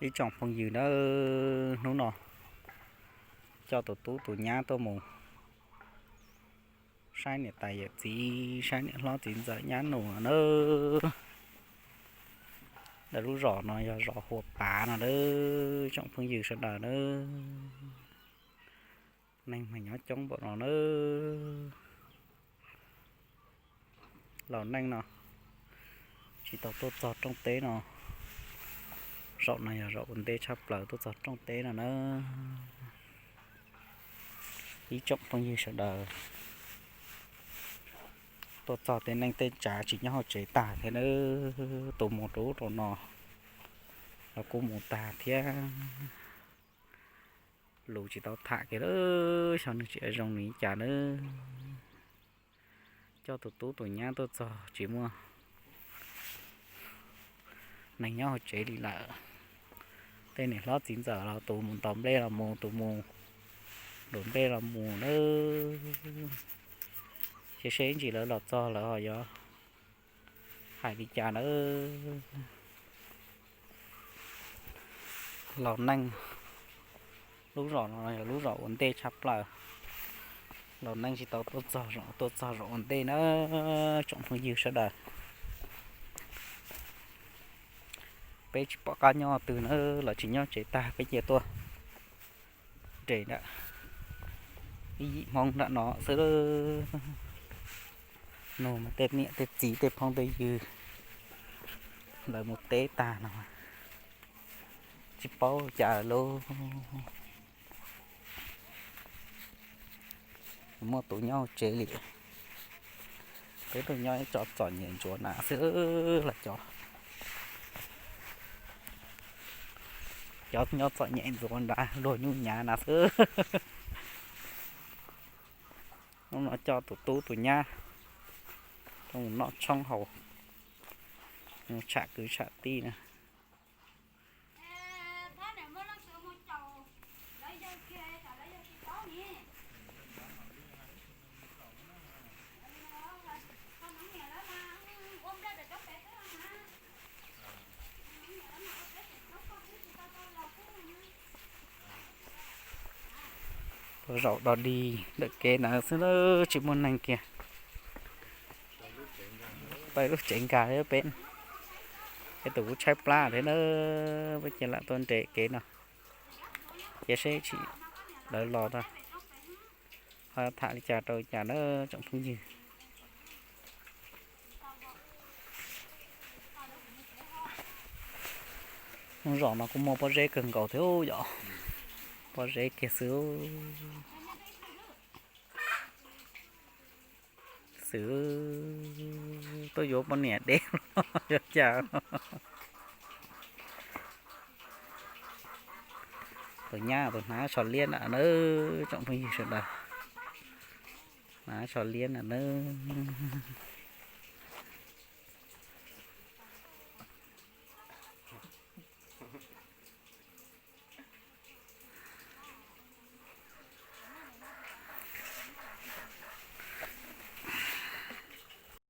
Ib tsoom phooj ywg nawb, hnub no coj tus tub tus nyab tuaj mus saib niam tais yawm txiv, saib niam hlob txiv ntxawm nyab nus nawb. Ntawm lub zos no yog zos Hua Pav no nawb, tsoom phooj ywg sawv daws nawb. Neeg mas nyob coob npaum no nawb. Laus neej no tsis tau tuaj txog rooj teb no. Zaum no yog zaum ua ntej tshaj plaws tuaj txog rooj teb no na. Ib tsoom phooj ywg sawv daws, tuaj txog tej neej tej tsav tsis nyob hauv tsev tag thiab nawb. Tus mus rau ub rau no los kuj mus tag thiab. Lus tsis tau tham kiag lawm, xyov nws tseem zoo nws li cas nawb. Coj tus tub tus nyab tuaj txog tsis muaj neeg nyob hauv tsev li lawm. Tej niam hlob txiv ntxawm los tus mus ntaus nplej los mus, tus mus nruam nplej los mus nawb. Ces seb ib ntsis lawv los txog lawv ho yuav hais li cas nawb. Laus neej, lub zos no yog lub zos ua ntej tshaj plaws. Laus neej tsis tau tuaj txog zos, tuaj txog zos ua ntej na, tsoom phooj ywg sawv daws. Peb tsis pom qab nyob twg na, lawv tsis nyob tsev tag peb cia tuaj nres nram ib yim Hmoob nram no xwb. Nug mas tej niam tej txiv tej phooj tej ywg lawv mus teb tag no tsis paub cas lauj. Muaj tus nyob hauv tsev li. Peb tuaj nyob ib co txom nyem ntsuav na xwb los cov, cov nyob txom nyem ntxuav nrad luag nyuj nyav na xwb. Hnub no coj tus tub tus nyab coj mus noj tshoob haus, mus tsham kwv tsham tij na. Tuaj zaum dog dig ntawm kev ntawd xwb, tsis muaj neeg kiag. Peb lub tsev nkag thiab peb, peb tus kuj tshaib plab thiab na, peb cia lam tuaj nres kev no, cia seb tsis lawv los tag, ho tham li cas rau li cas na tsoom phooj ywg. Lub zos no kuj muaj pob zeb kawg nkaus thiab yom, pob zeb kiag xwb. Xwb tuaj yuav poj niam deb los yog cas. Tus nyab tus hnav tsho liab na nawb tsoom phooj ywg sawv daws, hnav tsho liab na nawb.